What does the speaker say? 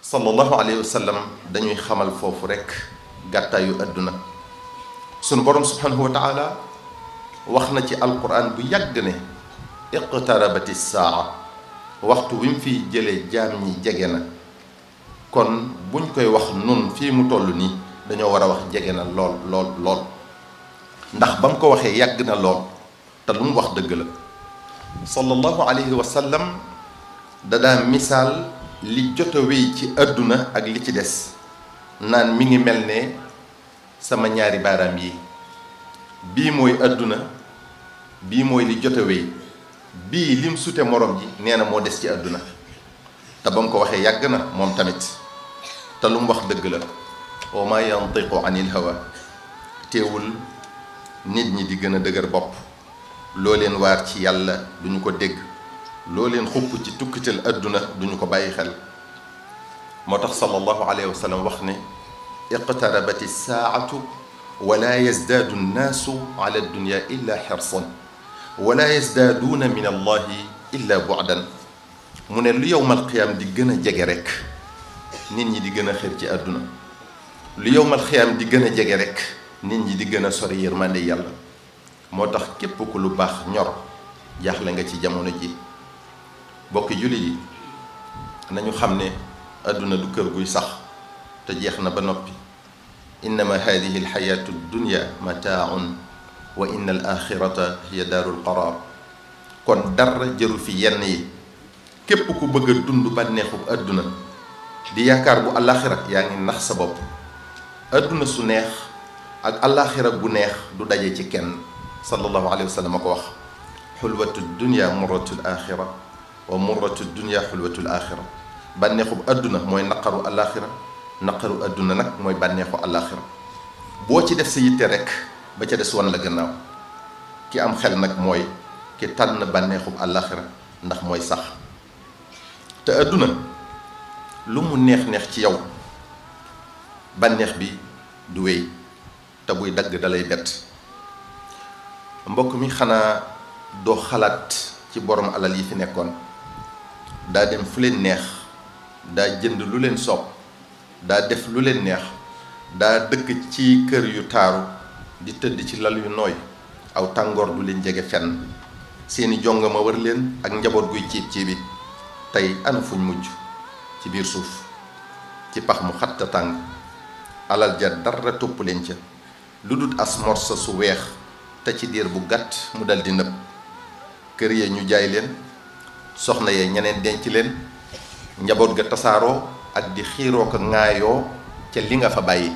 sallallahu alayhi wa sallam dañuy xamal foofu rekk gàttaayu àdduna. sunu borom subhanahu wa taala wax na ci alquran bu yàgg ne iqtarabati saa waxtu wi mu fiy jëlee jaam ñi jege na. kon buñ koy wax nun fii mu toll nii dañoo war a wax jege na lool lool lool ndax ba mu ko waxee yàgg na lool te lu mu wax dëgg la. sallallahu alayhi wa sallam da daa misaal li jot a wéy ci àdduna ak li ci des naan mi ngi mel ne sama ñaari baaraam yi bii mooy àdduna bii mooy li jot a wéy bii lim sute morom ji nee na moo des ci àdduna. te ba mu ko waxee yàgg na moom tamit te lu mu wax dëgg la. wa ma yantiqu anil hawa teewul nit ñi di gën a dëgër bopp. loo leen waar ci yàlla duñu ko dégg, loo leen xupp ci tukkital àdduna duñu ko bàyyi xel. moo tax sallallahu alayhi wa sallam wax ne iqtarabati saatu wala yazdaadu nnaasu ala dunya illa xirsan wala yazdaaduuna min allahi illa bu'dan. mu ne lu yowmal xiyaam di gën a jege rek nit ñi di gën a xër ci àdduna, lu yowmal xiyaam di gën a jege rek nit ñi di gën a sori yërmande yàlla. moo tax képp ku lu baax ñor jaaxle nga ci jamono ji. bokki jullit yi nañu xam ne àdduna du kër guy sax te jeex na ba noppi. innama hadihi alxayaatu dunya mataaun wa inna al axirata hiya daarul qaraar. kon dara jëru fi yenn yi. képp ku bëgg a dund bànneexu àdduna di yaakaar bu àllaaxira yaa ngi nax sa bopp. àdduna su neex ak àllaaxira bu neex du daje ci kenn. sallallahu alayhi wa sallam a ko wax xulwatu dunya murratul axira wa murratu dunya xulwatul axira. bànneexu àdduna mooy naqaru àllaaxira, naqaru àdduna nag mooy bànneexu àllaaxira. boo ci def sa yitte rek ba ca des wan la gannaaw. ki am xel nag mooy ki tànn bànneexu àllaaxira ndax mooy sax. te àdduna lu mu neex-neex ci yow bànneex bi du wéy te buy dagg dalay bett. mbokk mi xanaa doo xalaat ci borom alal yi fi nekkoon daa dem fu leen neex, daa jënd lu leen soob, daa def lu leen neex, daa dëkk ci kër yu taaru di tëdd ci lal yu nooy, aw tàngoor du leen jege fenn, seeni jongama wër leen ak njaboot guy ciib ciibi. tey ana fuñ mujj? ci biir suuf, ci pax mu xatta tàng. alal ja dara topp leen ca lu dul as morsa su weex te ci diir bu gàtt mu dal di nëb. kër yee ñu jaay leen, soxna yee ñeneen denc leen, njaboot ga tasaaroo ak di xiiroo ko ŋaayoo ca li nga fa bàyyi.